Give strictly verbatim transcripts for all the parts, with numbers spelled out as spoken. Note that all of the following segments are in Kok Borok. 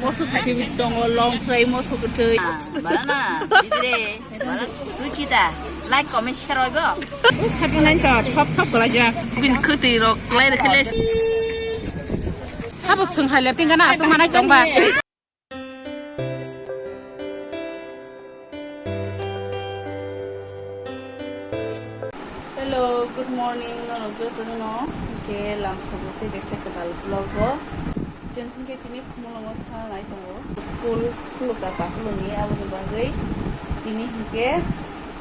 Moso kwthwi tongo, long try moso kwthwi. Barana, bidire, barana. Twi kita, like, comment, share oibo. Us happy nine to, thop thop kala ja. Bin kwthwi rok, klai rok khele. Sabo swng hai le, tingana aswk manai tongba. Hello, good morning, norok jotono. Hingke lamsogo tei kaisa kwtal vlog o. Chwng hingke tini Khumulwngo thanglai tongo. School khulukha Pakuluni, aboni bagwi tini hingke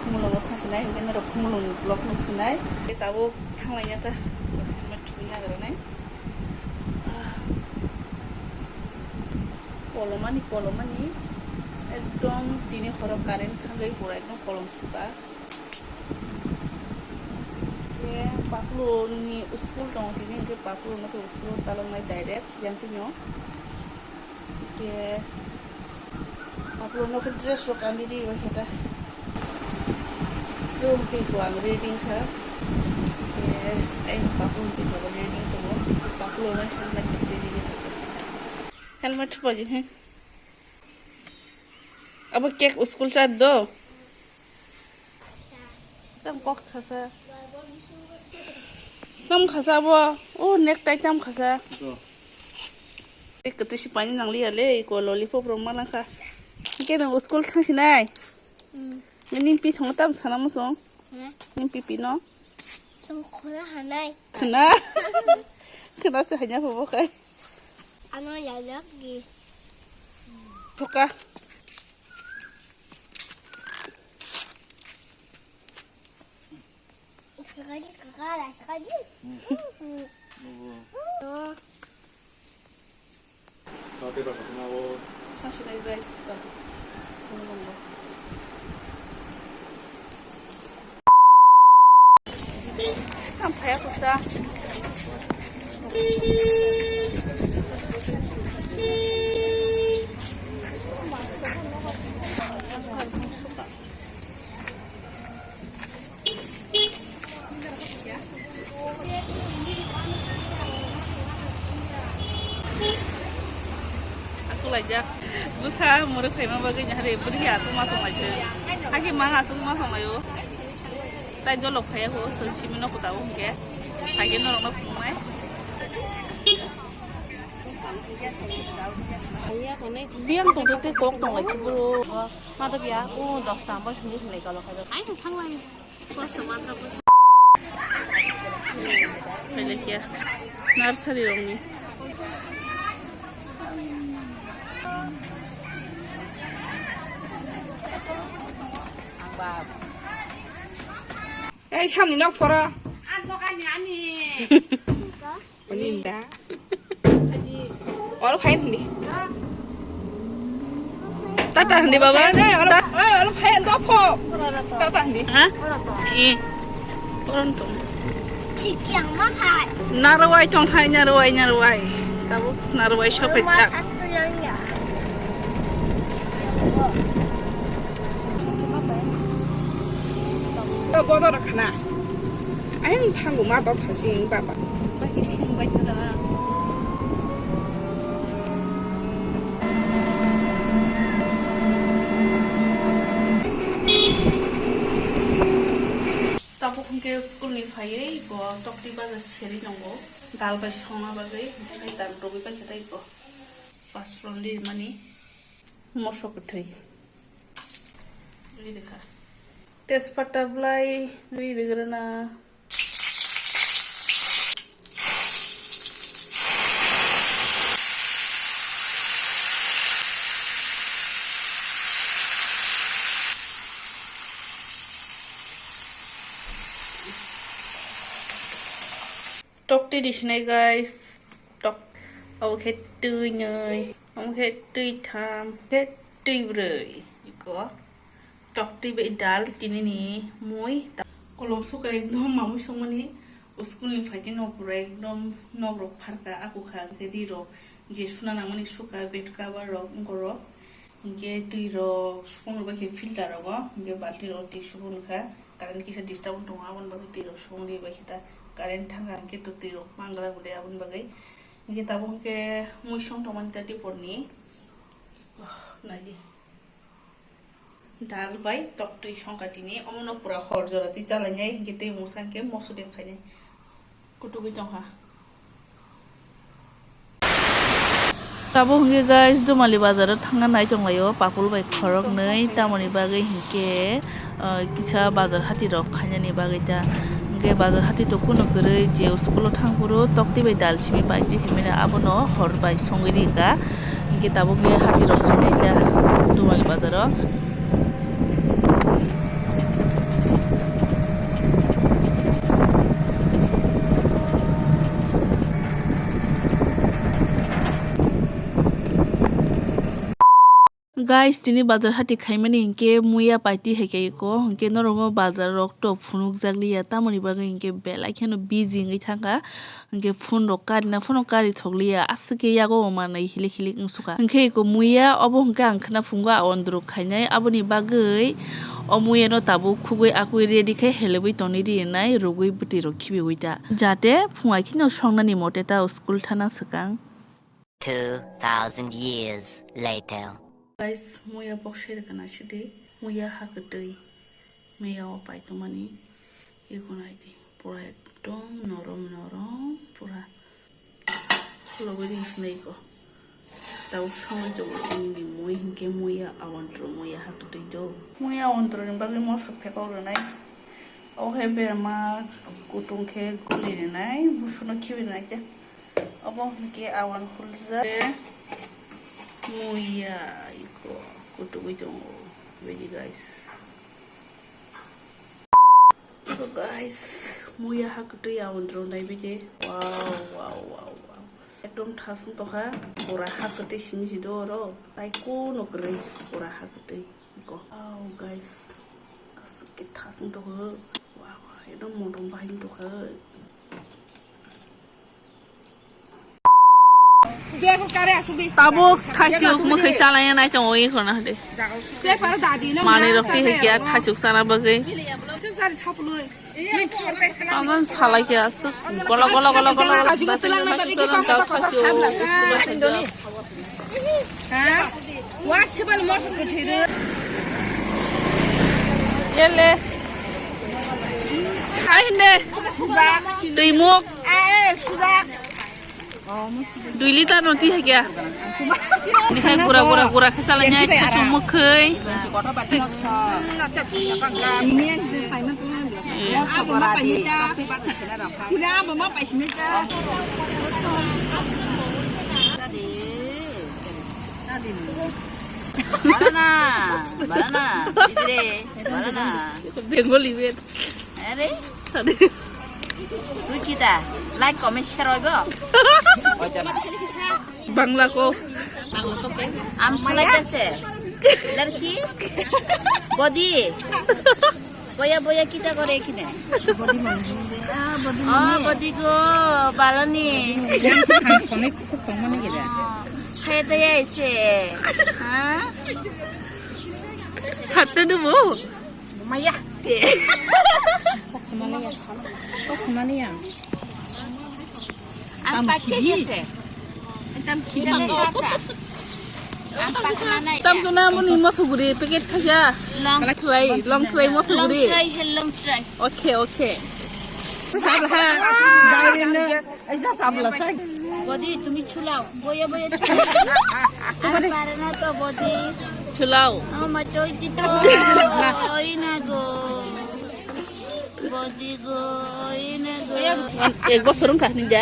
Khumulwngo thangsinai, hingke norok Khumulwngni vlog nuksinai. Tabuk thanglaiya ta. Kolomani, kolomani, ekdom tini horo current thangwi pura ekdom kolom suka. Khe Pakuluni school tongo tini, hingke Pakuluni school taloknai direct yang tino. Khe Pakuluni khe dress rok kandi di bai khe ta. So hingke ko ang ready kha. Khe ai Pakuluni khe ready tongo. Pakuluni helmet ready kha. Helmet thupa je he. Abo cake school chat do. Tam kok sasa. Tam khasa bo. O necktie tam khasa. Ek kati si pani nang liya le, ko lollipop rok ma nang kha. Ke nang school thang sinai. Hmm. Ning pi song tam sana mo song. Hmm. Ning pi pi no. Song khona hanai. Khna. Khna se hanya pho bo kai. Ano ya ya gi. Phoka. Sakali kakala, sakali. Hmm. Hmm. Oo. Sasinai guys, ta. Ang phaya kusa. Aku lajak. Busa muruk khaima bagwi nyahari buri asuk ma songlai se. Hagi mang asuk ma songlaio. Tai jolok phaya ho, sel simi no kuta o hingke. Hagi norok no phunuknai. Biyang tongthote kok tonglai bro. Madabya, o dosta bai hindi hindi kalo kalo. Ai, thang lai. Kosto madra kosto. Pele kya? Nursery rongni. Ei, samni nok phoro. Ani nok ani ani. Ani da. Oro phai hindi. Tata hindi baba. Ei, oro, ei, oro phai hindi pho. Tata hindi. Ha? I. Pronto. Narwai tong thai, narwai, narwai. Tabuk narwai shop hai ta. Bodol khna. Ayang thango ma to phasing baba. Baki sing bai chara. Tabuk hwnkhe school ni phaiwi bo tokti baja seri tongo. Dal bai songna bagwi, hai dal rwgwi bai khe tei bo. Pas pron ri mani. Moso kwthwi. Ri rwkha. Tejpata bwlai ri rwgrana. Tokti di sinai guys, tok, obo khe twi nwi, obo khe twi tham, khe twi brwi. Iko tokti bai dal tini ni mui. Kolom suka ekdom mamui songmani, school ni phaikhe nok pura ekdom nok rok pharka, akukha khe ri rok je suna nangmani suka, bed cover rok, wngkorok. Hinkhe twi rok supung rok bai khe filter rogo, hinkhe balti rok twi supung rwkha. Current kisa disturb wng tongo, aboni bagwi twi rok supung rwi bai khe ta current thangkha, hinkhe to twi rok mangra gule aboni bagwi. Hinkhe tabuk hinkhe mui song tongmani ta dipor ni, Naidi. Dal bai toktwi songkha tini, omono pura hor jora twi chalainai, hinkhe tei mungsa hinkhe moso dem khainai. Kutugwi tongkha. Tabuk hinkhe guys, Dumali bazaro thangna nai tonglaio, papul bai khoroknwi, tamoni bagwi hinkhe, ah, kisa bazar hati rok khainani bagwi ta. Hinkhe bazar hati to kunu kwrwi, je school o thangphuru toktwi bai dal simi paitwi himina abono hor bai songwi rika. Hinkhe tabuk khe hati rok khainai ta Dumali bazaro. Guys, tini bazar hati khaimani hinkhe muya paiti hai khe iko, hinkhe norok o bazar rok to phunukjak liya, tamoni bagwi hinkhe belai kheno busy wngwi thangkha. Hinkhe phone rok karina, phone rok kari thokliya, aswk khe yago manwi hilik hilik wngsuka. Hinkhe iko muya obo hinkhe ang khwna phungo a ondrok khainai, aboni bagwi o muya no tabuk khugwi akwui ready khai helebwi tonwi rinai, rwgwi bwtwi rok khibiwi ta, jate phungai kheno songnani mote ta school thana swkang. Two thousand years later. Guys, muya bokse rwkana sidi, muya ha kwtwi. Meya o paitongmani eko naidi, pura ekdom norom norom, pura khulogwi ri hinwi eko. Tabuk songwi tongo nini mui hinkhe muya awantro muya ha kwtwi do. Muya awantro ni bagwi moso phekok rwnai. O khe berma kutung khe guli rwnai, buphuru no khibi rwnai khe. Obo hinkhe awan huljak. Muya eko kutugwi tongo, bini guys. So guys, muya ha kwtwi awan rwnai bini. Wow, wow, wow, wow. Ekdom thasung tokha, pura ha kwtwi simi si do oro. Tai kuno kwrwi, pura ha kwtwi. Go. Wow, guys. Aswk khe thasung tokha. Wow, ekdom motom bahai tokha. Tabuk thaichuk mwkhwi chalaiya nai tongo wi khorna hwdi. Manwi rok twi hwnkhe thaichuk chana bagwi. Aboni salai khe aswk gola gola gola gola gola. Yele. Ai hinde. Twi muk. Dui liter no twi hai kya. Ni hai gura gura gura khe salai nai, thaichuk mwkhwi. Barana, barana, idre, barana. Bengali wet. Are? Tui kita, like, comment, share hoibo. Bangla ko. Am chulai kase. Larki. Body. Boya boya kita kore kine. Body mani. Ah, body mani. Oh, body go, balani. Yang khang khonai khuk tong mani gida. Oh, khaya daya ise. Ha? Satte dubo. Maya. Kok semani ya. Kok semani ya. Ang pakai dia se. Tam kiri. Tam tu na muni mosuguri packet khaja. Long try, long try mosuguri. Long try, long try. Okay, okay. Sabla ha. Body, tumi chulao. Boya, boya, chulao. Ar parana to body. Chulao. Oh, ma choi chito. Oi na go. Body go, oi na go. Ek bosor wngkha hinja.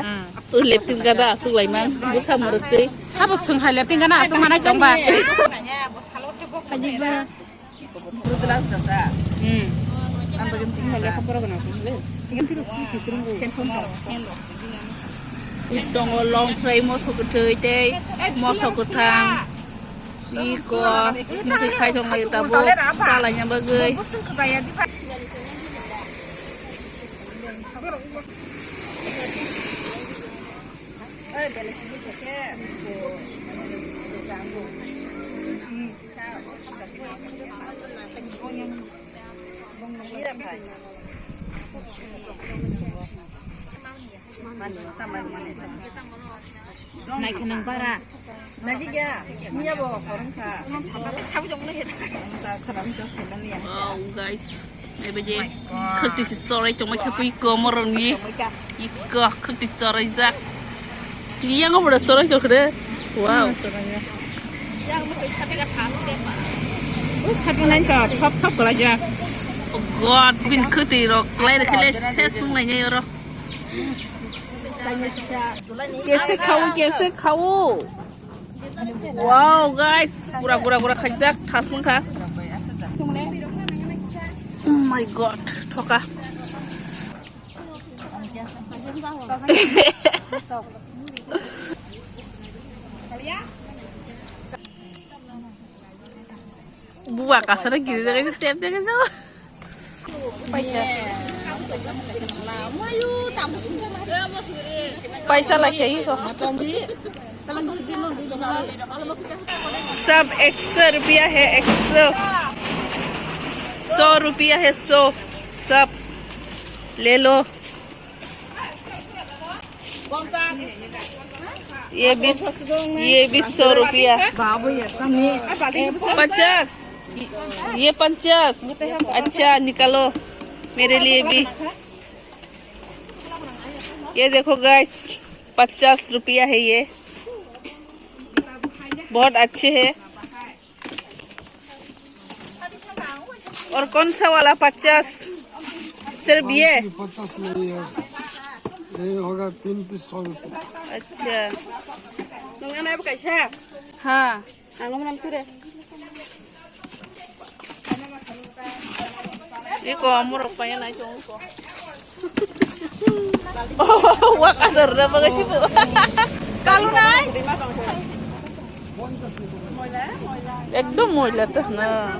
O leptin gada aswk laiman. Bwsa morok twi. Sabo swng hai leptin gada aswk manai tongba. Rudra jasa. Hmm. Ang bagam tinggal ya kapora gana sih le. Tinggal tiru, tiru. Tongo long try moso kwtwi tei moso kwthang. Iko mukhi khai tong lai tabuk salai nya bagwi. Naikhe nang bara. Najikya, niya bo korong kha. Sabu jong na heta. Ang ta salam jong kha niya. Wow, guys. Ebe je khakti si sorai tongma khe pui komor ni. Iko khakti sorai jak. Yang obo da sorai tok re. Wow. Us hatu nai to thop thop kala jak. Oh God, bin khakti rok klai rok khle ses sung lai nai oro. Kese khao, kese khao. Wow, guys, pura gura gura khaijak thasung kha. Oh my God, thoka. Buwa kasara giri jaga tep jaga jaga. Paisa. Paisa lakhe iko. सब एक सौ रुपया है, एक सौ। सौ रुपया है, सौ। सब ले लो। ये भी, ये भी सौ रुपया। पचास। ये पचास। अच्छा, निकालो मेरे लिए भी। ये देखो गाइस, पचास रुपया है ये, बहुत अच्छे है। और कौन सा वाला पचास? सिर्फ ये? पचास नहीं है, ये होगा तीन पीस सौ रुपये। अच्छा। Nung ano abo kaisa? हाँ। Ang naman ture. Iko amurok kaya na ito ko. Wak ador na baga sibo. Kalu nai. Ekdom moila to na.